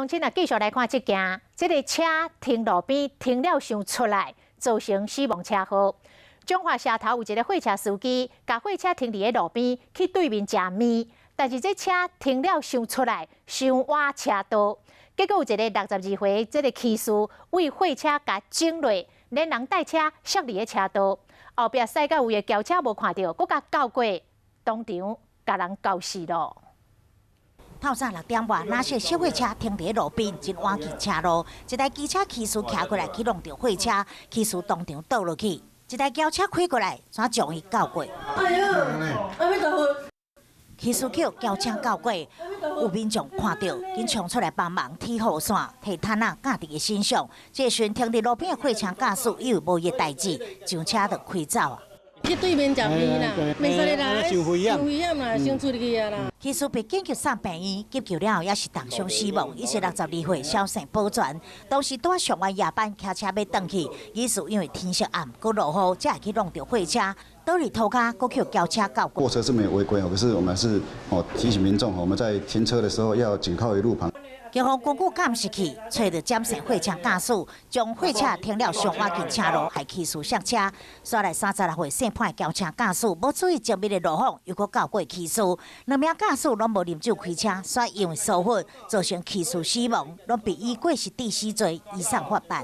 鄉親啊，繼續來看這件，這个車停路邊停了傷出來，造成死亡車禍。彰化社頭有一个貨車司機，共貨車停佇咧路邊去對面食麵，但是這車停了傷出來，傷倚車道，結果有一个62歲這个騎士對貨車共整落，連人帶車摔佇咧車道，後壁駛到位的轎車無看著，閣共鉤過，當場共人鉤死囉。透早6點外，藍色小貨車停佇路邊，真倚近車路。一台機車騎士騎過來去挵著貨車，騎士當場倒落去。一台轎車開過來，怎將伊鉤過？哎喲，阿彌陀佛！騎士予轎車鉤過，有民眾看著，緊衝出來幫忙提雨傘，提毯仔蓋佇伊身上。這時停佇路邊的貨車駕駛以為無伊的代誌，上車就開走啊。去對面食麵啦，袂使啦，傷危險啦，傷出去啊啦。騎士被緊急送病院，急救了後也是重傷死亡。伊是62歲，蕭姓保全，當時拄上完夜班，騎車欲轉去，疑似因為天色暗，閣落雨，才會去挵著貨車，倒佇塗跤，閣予轎車鉤過。貨車是沒有違規哦，可是我們還是哦提醒民眾，我們在停車的時候要緊靠於路旁。警方根據監視器，揣著掌線貨車駕駛，將貨車停了傷倚近車路，害騎士摔車。煞來36歲姓潘的轎車駕駛，無注意前面的路況，又閣鉤過騎士。兩名駕駛攏無啉酒開車，煞因為疏忽造成騎士死亡，攏被以過失致死罪移送法辦。